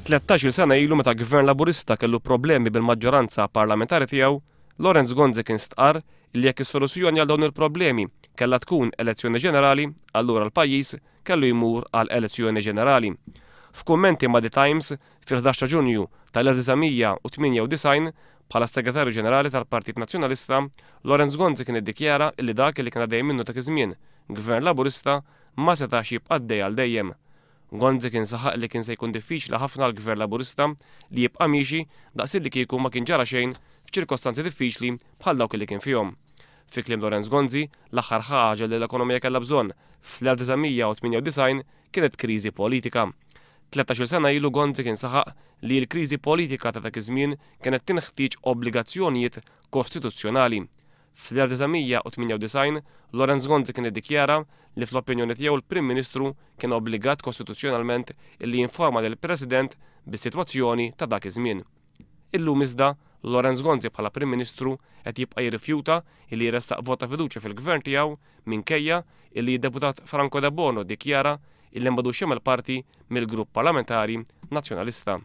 13-il sena ilu meta Gvern Laburista kellu problemi bil-maġġoranza parlamentari tiegħu, Lawrence Gonzi kien stqarr li jekk is-soluzzjoni għal dawn il-problemi kellha tkun elezzjoni ġenerali, allura l-pajjiż kellu jmur għal elezzjoni ġenerali. F'kummenti ma' The Times fil-11 ta' Ġunju tal-1998, bħala Segretarju Ġenerali tal-Partit Nazzjonalista, Lawrence Gonzi kien iddikjara li dak li kien għaddej minnu dak iż-żmien Gvern Laburista ma setax jibqa' għaddej għal dejjem. Gonzi kien saħaq li kien se jkun diffiċli ħafna għall-Gvern Laburista li jibqa' miexi daqs illi kieku ma kien ġara xejn f'ċirkostanzi diffiċli bħal dawk li kien fihom. Fi kliem Lawrence Gonzi, l-aħħar ħaġa li l-ekonomija kellha bżonn fl-1998 kienet kriżi politika. 13-il sena ilu Gonzi kien saħaq li l-kriżi politika ta' dak iż-żmien kienet tinħtieġ obbligazzjonijiet kostituzzjonali. Fl-1998, Lawrence Gonzi kien iddikjara li fl-opinjoni tiegħu l-Prim Ministru kien obbligat kostituzzjonalment illi jinforma lill-President bis-sitwazzjoni ta' dak iż-żmien. Illum iżda, Lawrence Gonzi bħala Prim Ministru qed jibqa' jirrifjuta illi jressaq vot ta' fiduċja fil-Gvern tiegħu minkejja illi d-Deputat Franco Debono ddikjara illi m'għadux jagħmel parti mill-Grupp Parlamentari Nazzjonalista.